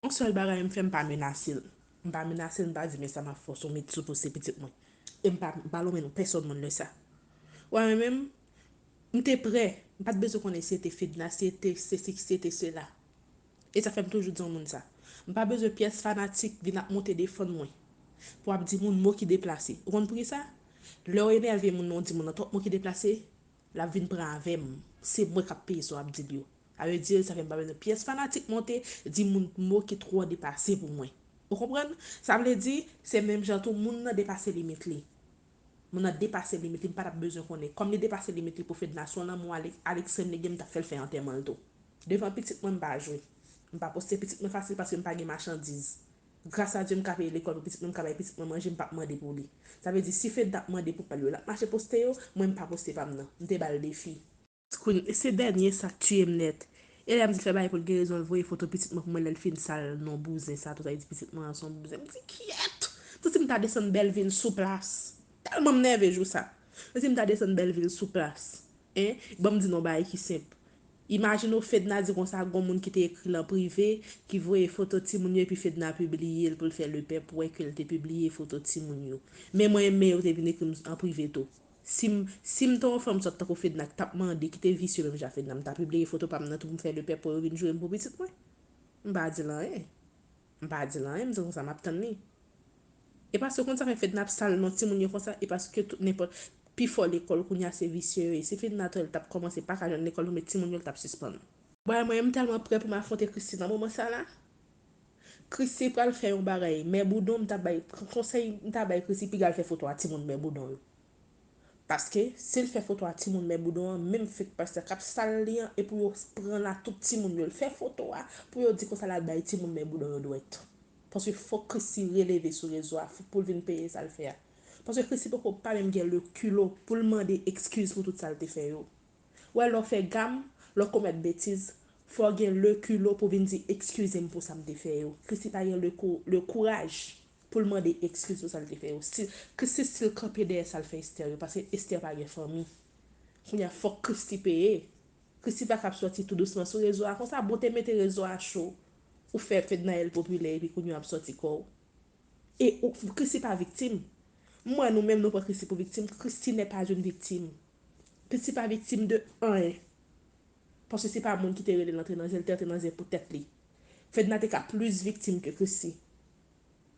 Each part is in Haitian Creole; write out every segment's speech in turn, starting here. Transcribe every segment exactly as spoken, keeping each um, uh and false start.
Yon sèl bagay m fè, m pa menase l. M pa menase l, m pa di, men sa m ap fè w, se yon met sou poste pitit mwen. E m pa, m pa lonmen non pèsòn moun lè sa. Wè, mwen menm, m te prè, m pa t bezwen konnen si se te Fedna, si se te sesi, si se te sela. E sa fè m toujou di yon moun sa. M pa bezwen pyès fanatik vin ap monte defann mwen. Pou ap di moun mo ki deplase. Ou konn poukisa? Lè w enève moun nan, w di moun nan twòp mo ki deplase, l ap vin pran avè m. Se mwen k ap peye sa w ap di l yo. Sa vle di, sa fè m pa bezwen pyès fanatik monte di moun mo ki twò depase pou mwen. Ou konprann? Sa vle di, se menm jan tou moun nan depase limit li. Moun nan depase limit li, m pa t ap bezwen konnen. Kòm li depase limit li pou Fedna, se yon lanmou ale, al ekstrèm li gen, m t ap fè l fè antèman l tou. Devan pitit mwen, m pa jwe. M pa poste pitit mwen fasil paske m pa gen machandiz. Gras a Dye, m ka peye lekòl pou pitit mwen, m ka bay pitit mwen manje, m p ap mande pou li. Sa vle di, si Fedna ap mande pou pa l yo, l ap mache poste yo, mwen m pa poste pa m nan. M te ba l defi. Queen, e se dènye sa k tiye m nèt. E lè m di l fè bagay pou l gen rezon, l voye foto pitit mwen pou mwen lè l fin sal non bouzen sa, tout sa, li di pitit mwen an se yon bouzen. M di, kyèt! M santi m ta desann Bèlvil sou plas. Tèlman m nève jou sa. M santi m ta desann Bèlvil sou plas. Hein? Ban m di n yon bagay ki senp. Imajine w Fedna di konsa, gon moun ki te ekri l an prive, ki voye foto timoun yo, epi Fedna pibliye l pou l fè lepèp wè ke l te pibliye foto timoun yo. Men mwen, men yo te vin ekri m an prive tou. Si m, si m te yon fanm sòt tankou Fedna ki t ap mande, ki te visye menm jan Fedna, m ta pibliye foto pa m nan tou pou m fè lepèp wè yo vin joure m pou pitit mwen. M pa di l anyen. M pa di l anyen, m di konsa m ap tann li. E paske w konn sa fè Fedna ap sal non timoun yo konsa, e paske tout nenpòt pifò lekòl kounye a se visye yo ye. Si Fedna t ap kòmanse pa ka jwenn lekòl pou met timoun yo, l t ap sispann. Bway, mwen, m tèlman prè pou m afwonte Christie nan moman sa la. Christie pral fè yon bagay. Mè Boudon, m ta bay konsèy, m ta bay Christie piga l fè foto a timoun Mè Boudon yo. Paske, si l fè foto a timoun Mè Boudon an, menm fake pastè k ap sal li an, e pou yo pran la tout timoun yo, l fè foto a, pou yo di konsa l al bay timoun Mè Boudon yo dwèt. Paske fòk Christie releve sou rezo a, fòk pou l vin peye sa l fè a. Paske Christie poko pa menm gen le kilo pou l mande ekskiz pou tout sa l te fè yo. Wè, lè w fè gam, lè w komèt betiz, fò w gen le kilo pou vin di, "Eskize m pou sa m te fè yo." Christie pa gen le kou-, le kouraj pou l mande ekskiz pou sa l te fè yo. Si, Christie still kanpe dèyè sa l fè Esther yo, paske Esther pa gen fanmi. Kounye a, fòk Christie peye. Christie pa ka ap sòti tou dousman sou rezo a konsa, bon te mete rezo a cho. Ou fè Fednaelle popilè, epi kounye a w ap sòti kò w. E ou, Christie pa viktim. M wè nou menm nou pran Christie pou viktim. Christie n'est pas une victime. Christie pa viktim de anyen. Paske se pa moun ki te rele l antre nan zen, l te antre nan zen pou tèt li. Fedna te ka plis viktim ke Christie.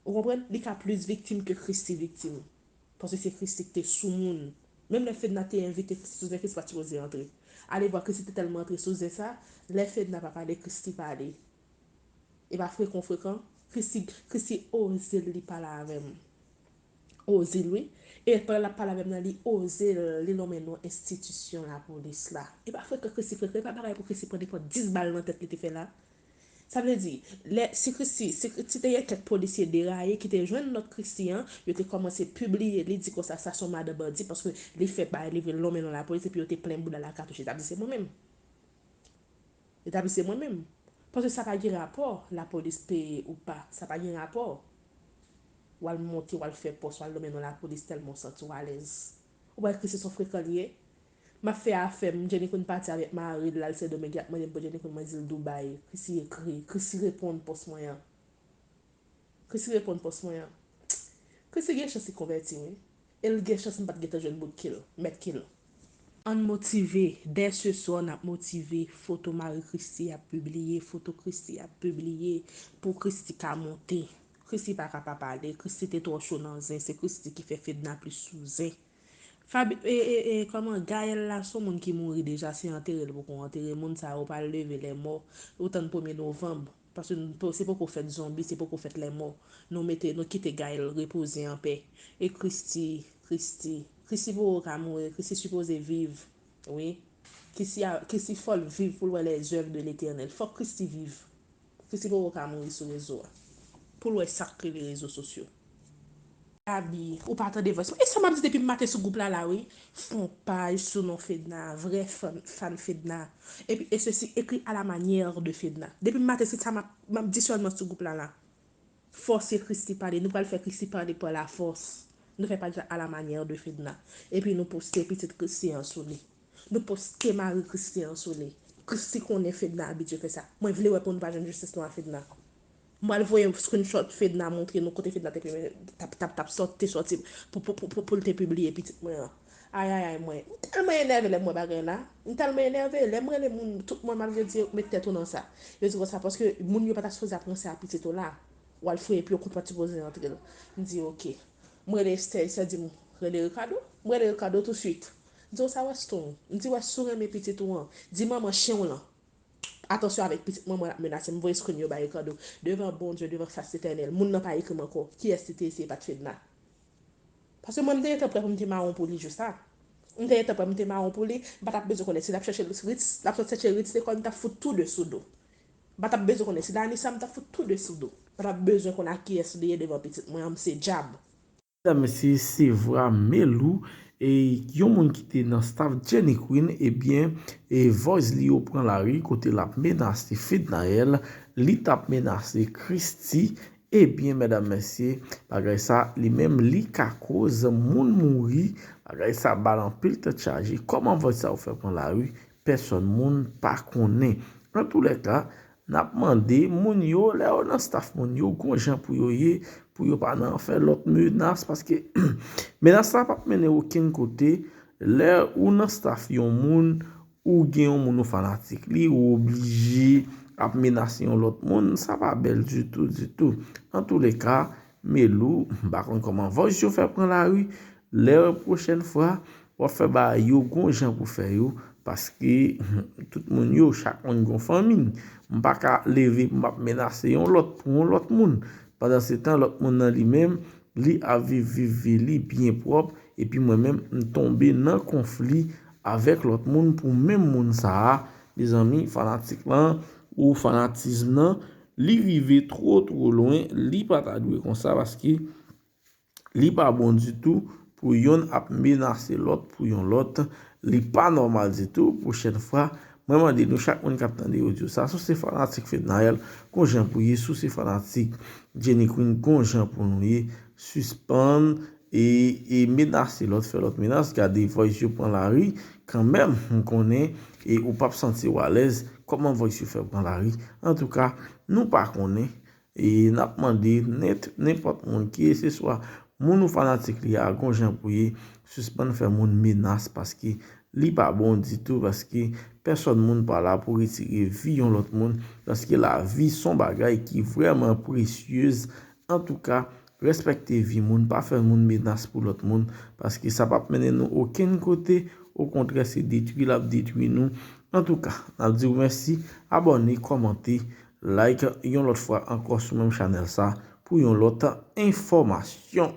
Ou konprann? Li ka plis viktim ke Christie viktim. Paske se Christie ki te sou moun. Menm lè Fedna te envite Christie sou zen, Christie pa t sipoze antre. Ale vwa Christie te tèlman antre sou zen sa, lè Fedna pa pale, Christie pale. E pa frekan, frekan. Christie, Christie oze l, li pale avè m. Oze l, wi. E pandan l ap pale avè m nan, li oze l, li lonmen non enstitisyon lapolis la. E pa frekan Christie frekan, e pa bagay pou Christie pran nenpòt dis bal nan tèt li te fè la. Sa vle di, lè, si Christie, si, si te gen kèk polisye deraye ki te jwenn nòt Christie an, yo te kòmanse pibliye li, di konsa sa se yon madan bandi, paske li fè bagay, li vin lonmen non lapolis, epi yo te plen bouda l a katouch, li t ap di se mwen menm. Li t ap di se mwen menm. Paske sa pa gen rapò, lapolis peye ou pa, sa pa gen rapò. W al monte, w al fè pòs, w al lonmen non lapolis tèlman w santi w alèz. Ou pa wè Christie se yon frekan li ye? M ap fè afè m, Jenny Queen pati avèk mari l, l al Sendomeng, y ap mande m pou Jenny Queen, mwen di l Dubai. Christie ekri, Christie reponn pòs mwen an. Christie reponn pòs mwen an. Christie gen chans li konvèti, wi. E l gen chans m pa t gentan jwenn bout kil, mèt kil. Ann motive, dè se swa n ap motive, foto mari Christie ap pibliye, foto Christie ap pibliye, pou Christie ka monte. Christie pa ka pa pale, Christie te twò cho nan zen, se Christie ki fè Fedna plis sou zen. Fabi, e, e, e, kòman, Gaël la, se yon moun ki mouri deja, se antere l poko antere. Moun sa yo pral leve lè mò, ou tann premye novanm. Paske n-, po-, se poko fèt zonbi, se poko fèt lè mò. Nou mete, nou kite Gaël repoze anpè. E Christie, Christie, Christie poko ka mouri, Christie sipoze viv. Wi. Christie a, Christie fò l viv pou l wè les œuvres de l'Éternel. Fòk Christie viv. Christie poko ka mouri sou rezo a. Pou l wè sa k rele rezo sosyo. Gaby, ou pa tande voice mwen. E sa m ap di depi m maten sou gwoup la la, wi. Fon paj sou non Fedna, vrè fan, fan Fedna. Epi, e sesi, écrit à la manière de Fedna. Depi m maten, se sa m ap, m ap di sèlman sou gwoup la la. Fòse Christie pale. Nou pral fè Christie pale pa lafòs. Nou fè paj la à la manière de Fedna. Epi nou poste pitit Christie an sou li. Nou poste mari Christie an sou li. Christie konnen Fedna abitye fè sa. Mwen vle wè pou nou pa jwenn jistis nou a Fedna. M pral voye screenshot Fedna montre nou kote Fedna te pime- tap tap tap sòt te sòti pou pou pou pou pou l te pibliye pitit mwen an. Ayayay mwen. M tèlman enève lè m wè bagay la. M tèlman enève lè m rele moun tout moun m ap di yo di yo met tèt ou nan sa. Yo di konsa paske moun yo pa ta sipoze ap ranse a pitit ou la. W al fouye epi yo konn pa t sipoze antre l. M di oke. M rele Esther, Esther di m rele Ricardo. M rele Ricardo touswit. M di w sa wè Stone. M di wè si w renmen pitit ou an. Di manman chen w lan. Atansyon avèk pitit manman l ap menase m voye screen yo bay Ricardo. Devan Bondye, devan fas Letènèl, moun nan pa ekri m ankò. Kiyès li te ye si e pa t Fedna? Paske mwen m te gentan prè pou m te mawon pou li jou sa. M te gentan prè pou m te mawon pou li, m pa t ap bezwen konnen si l ap chèche Ritz, l ap sot chèche Ritz lekòl, m t ap fout tou de sou do. M pa t ap bezwen konnen si l Anissa, m t ap fout tou de sou do. M pa t ap bezwen konn ak kiyès li ye devan pitit mwen an, m se dyab. Medam, mesye, se vwa Melou, e yon moun ki te nan staff Jenny Queen, ebyen, e voice li yo pran lari kote l ap menase Fednaelle, li t ap menase Christie, ebyen, medam, mesye, bagay sa, li menm, li ka koz moun mouri, bagay sa ba l anpil tèt chaje, kòman voice sa yo fè pran lari, pèsòn moun pa konnen. Antoulèka, n ap mande moun yo, lè yo nan staff moun yo, gon jan pou yo ye, pou yo pa nan fè lòt menas, paske menas la p ap mennen okenn kote. Lè ou nan staff yon moun, ou gen yon moun ou fanatik li, ou oblije ap menase yon lòt moun, sa pa bèl ditou, ditou. Antoulèka, Melou, m pa konn kòman voice yo fè pran lari, lè pwochèn fwa, w ap fè bagay yo gon jan pou fè yo, paske tout moun yo, chak moun gon fanmi. M pa ka leve pou m ap menase yon lòt pou yon lòt moun. Pandansetan, lòt moun nan li menm, li ap viv viv vi li byen pwòp, epi mwen menm, m tonbe nan konfli avèk lòt moun pou menm moun sa a. Mezanmi, fanatik lan ou fanatism nan, li rive two two lwen, li pa ta dwe konsa paske li pa bon ditou pou yonn ap menase lòt pou yon lòt, li pa nòmal ditou. Pwochèn fwa, mwen mande nou chak moun k ap tande odyo sa, si w se fanatik Fednaelle, gon jan pou ye, si w se fanatik Jenny Queen, gon jan pou nou ye, sispann e, e menase lòt, fè lòt menas, gade voice yo pran lari, kanmenm, m konnen, e ou p ap santi w alèz, kòman voice yo fè pran lari, antouka, nou pa konnen, e n ap mande nenpòt moun ki se swa moun ou fanatik li a, gon jan pou ye, sispann fè moun menas, paske li pa bon ditou, paske pèsòn moun pa la pou retire vi yon lòt moun, paske lavi se yon bagay ki vrèman presyez. Antouka, respekte vi moun, pa fè moun menas pou lòt moun, paske sa p ap mennen nou okenn kote, okontrè, se detwi l ap detwi nou. Antouka, n ap di w mèsi, abòne, kòmante, like, yon lòt fwa ankò sou menm chanèl sa pou yon lòt enfòmasyon.